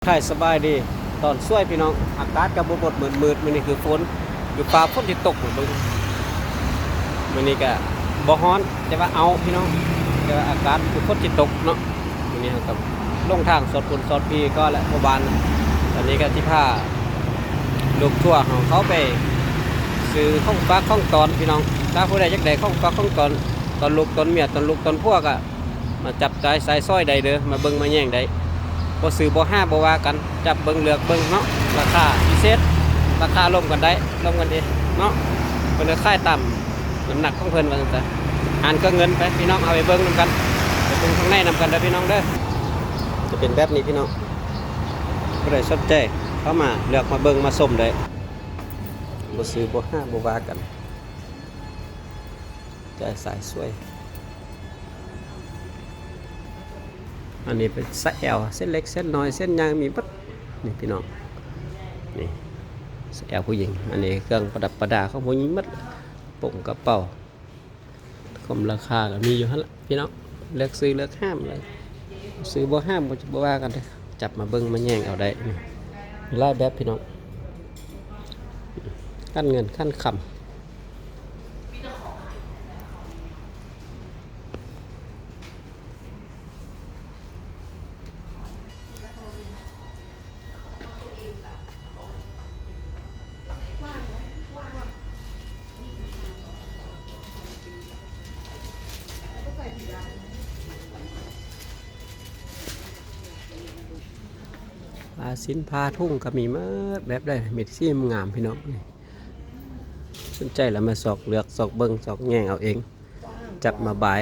ທ້າຍສະບາຍດີຕອນສວຍພີ່ນ້ອງ. ອາກາດກໍບໍ່ໝົດມືດໆ ມື້ນີ້ຄືຝົນຢູ່ຟ້າ ຝົນຊິຕົກເບິ່ງ. ມື້ນີ້ກໍບໍ່ຮ້ອນ ແຕ່ວ່າເອົາພີ່ນ້ອງ, ແຕ່ວ່າອາກາດຄືຝົນຊິຕົກເນາະ. ມື້ນີ້ເຮົາກໍລົງທາງສອດພຸ້ນສອດພີກ່ອນແຫຼະ ເມື່ອວານ. ຕອນນີ້ກໍຊິພາລູກທົວເຮົາເຂົ້າໄປຊື້ຂອງຝາກຂອງຕ້ອນພີ່ນ້ອງ. ຖ້າຜູ້ໃດຢາກໄດ້ຂອງຝາກຂອງຕ້ອນ ຕອນລູກຕອນເມຍ ຕອນລູກຕອນຜົວກໍ ມາຈັບຈ່າຍໃຊ້ສອຍໄດ້ເດີ ມາເບິ່ງມາແຍງໄດ້. ບໍ່ຊື້ບໍ່ຫ້າມບໍ່ວ່າກັນ, ຈັບເບິ່ງເລືອກເບິ່ງເນາະ. ລາຄາພິເສດ ລາຄາລົມກັນໄດ້ ລົມກັນເອງເນາະ. ເພິ່ນກໍຂາຍຕາມນ້ຳໜັກຂອງເພິ່ນວ່າຊັ້ນຊະ. ຫານເຄື່ອງເງິນໄປພີ່ນ້ອງ, ເອົາໄປເບິ່ງນຳກັນ ໄປເບິ່ງຂ້າງໃນນຳກັນເດີພີ່ນ້ອງເດີ. ຈະເປັນແບບນີ້ພີ່ນ້ອງ, ຜູ້ໃດສົນໃຈເຂົ້າມາເລືອກມາເບິ່ງມາຊົມໄດ້. ບໍ່ຊື້ບໍ່ຫ້າມບໍ່ວ່າກັນ. ຈ່າຍສາຍສວຍ. ອັນນີ້ເປັນສາຍແອວ ເສັ້ນເລັກເສັ້ນນ້ອຍເສັ້ນໃຫຍ່ມີໝົດນີ້ພີ່ນ້ອງ. ນີ້ສາຍແອວຜູ້ຍິງ. ອັນນີ້ເຄື່ອງປະດັບປະດາຂອງຜູ້ຍິງໝົດ, ໂປ່ງກະເປົາ. ຄວາມລາຄາກໍມີຢູ່ຫັ້ນລະພີ່ນ້ອງ, ເລືອກຊື້ເລືອກຫ້າມເລີຍ. ຊື້ບໍ່ຫ້າມບໍ່ ບໍ່ວ່າກັນເດີ, ຈັບມາເບິ່ງມາແຍງເອົາໄດ້. ມີຫຼາຍແບບພີ່ນ້ອງ, ຄັນເງິນຄັນຄຳ. ຜ້າສິ້ນຜ້າຖົງກໍມີໝົດແບບໃດ ມີແຕ່ສີງາມໆ ພີ່ນ້ອງ. ນີ້ ສົນໃຈແລ້ວມາຊອກເລືອກ ຊອກເບິ່ງ ຊອກແຍງເອົາເອງ, ຈັບມາບາຍ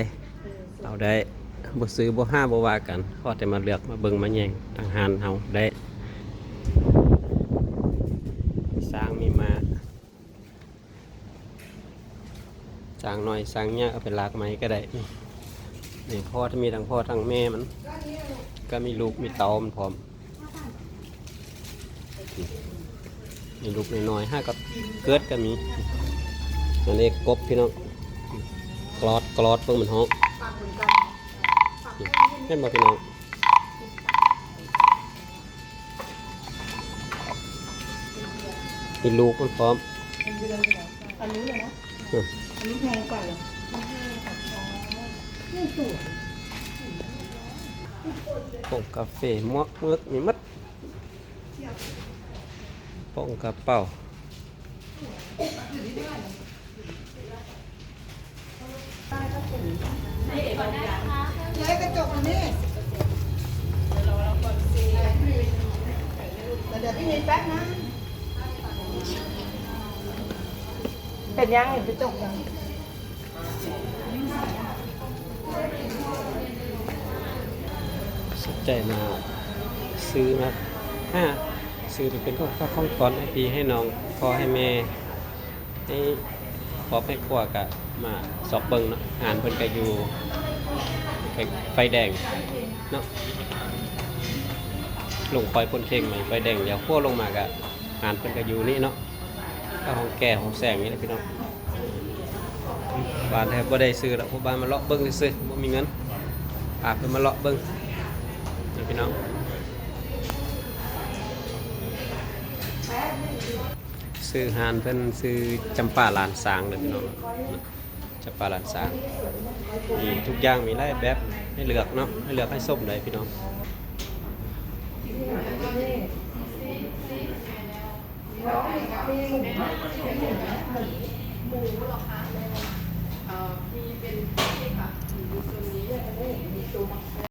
ເອົາໄດ້. ບໍ່ຊື້ບໍ່ຫ້າມບໍ່ວ່າກັນ, ຂໍແຕ່ມາເລືອກມາເບິ່ງມາແຍງທາງຮ້ານເຮົາໄດ້. ຊ້າງມີມ້າ ຊ້າງນ້ອຍຊ້າງໃຫຍ່ ເອົາໄປລາກໄມ້ກໍໄດ້. ນີ້ ນີ້ພໍ່ ມີທັງພໍ່ທັງແມ່ມັນ, ກໍມີລູກມີເຕົ້າມັນພ້ອມ. ມີລູກນ້ອຍໆ ຫາກໍເກີດກໍມີ. ອັນນີ້ກົບພີ່ນ້ອງ, ກລອດ ກລອດ ເບິ່ງມັນຮ້ອງ. ນີ້ ເຫັນບໍ່ພີ່ນ້ອງ? ມີລູກມັນພ້ອມ. ອັນນີ້ນະ ອືມ ອັນນີ້ແພງກວ່າເນາະ. ນີ້ສວຍ. ຜົງກາເຟ ໝວກເມືອກ ມີໝົດ. ປົງກະເປົາ. ເປັນຫຍັງນີ້ໄປຕົກຫຍັງ? ສົນໃຈມາຊື້ມາ ຫາຊື້ໄປເປັນຂອງຝາກຂອງຕ້ອນໃຫ້ພີ່ໃຫ້ນ້ອງ ພໍ່ໃຫ້ແມ່ ໃຫ້ຄອບໃຫ້ຄົວກະມາຊອກເບິ່ງເນາະ. ຮ້ານເພິ່ນກະຢູ່ໄຟແດງເນາະ, ລົງຄອຍໂພນເຄັງມາໄຟແດງ ລ້ຽວຂວາລົງມາກະ ຮ້ານເພິ່ນກໍຢູ່ນີ້ເນາະ, ກໍຫ້ອງແກ່ຫ້ອງແສງນີ້ແຫຼະພີ່ນ້ອງ. ບ້ານແທບບໍ່ໄດ້ຊື້ດອກ ເພາະວ່າມາເລາະເບິ່ງຊື່ໆ ບໍ່ມີເງິນ ພາເພິ່ນມາເລາະເບິ່ງນະພີ່ນ້ອງ. ຊື່ຮ້ານເພິ່ນຊື່ຈຳປາລ້ານຊ້າງເດີພີ່ນ້ອງ. ຈຳປາລ້ານຊ້າງ ມີທຸກຢ່າງ ມີຫຼາຍແບບໃຫ້ເລືອກເນາະ, ໃຫ້ເລືອກໃຫ້ຊົມໄດ້ພີ່ນ້ອງ. ເອີ ມີເປັນ